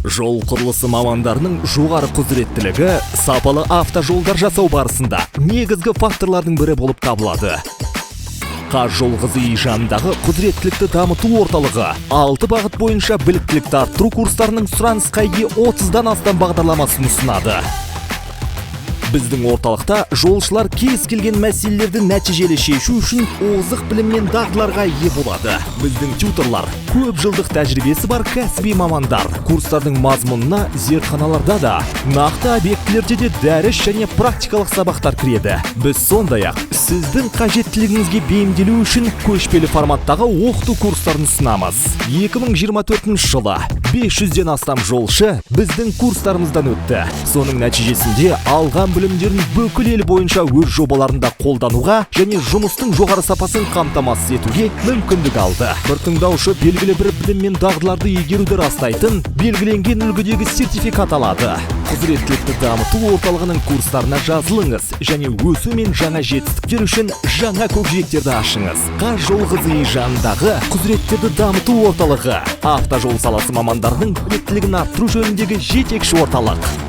Жол құрылысы мамандарының жоғары құзыреттілігі сапалы автожолдар жасау барысында негізгі факторлардың бірі болып табылады. ҚазЖолҒЗИ жанындағы құзыреттілікті дамыту орталығы алты бағыт бойынша біліктілікті арттыру курстарының сұранысқа ие 30-дан астам бағдарламасын ұсынады. Біздің орталықта жолшылар кез келген мәселелерді нәтижелі шешу үшін озық білім мен дағдыларға ие болады. Біздің тьюторлар – көп жылдық тәжірибесі бар кәсіби мамандар. Курстардың мазмұнына зертханаларда да, нақты объектілерде де дәріс және практикалық сабақтар кіреді. Біз сондай ақ сіздің қажеттілігіңізге бейімделу үшін көшпелі форматтағы оқыту курстарын ұсынамыз. 2024 жылы 500-ден астам жолшы біздің курстарымыздан өтті. Соның нәтижесінде алған білімдерін бүкіл ел бойынша өз жобаларында қолдануға және жұмыстың жоғары сапасын қамтамасыз етуге мүмкіндік алды. Бір тыңдаушы белгілі бір білім мен дағдыларды игеруді растайтын белгіленген үлгідегі сертификат алады. Құзыреттілікті дамыту орталығының курстарына жазылыңыз және өсу мен жаңа жетістіктер үшін жаңа көкжиектерді ашыңыз. ҚазЖолҒЗИ жанындағы құзыреттерді дамыту орталығы – автожол саласы мамандарының біліктілігін арттыру жөніндегі жетекші орталық.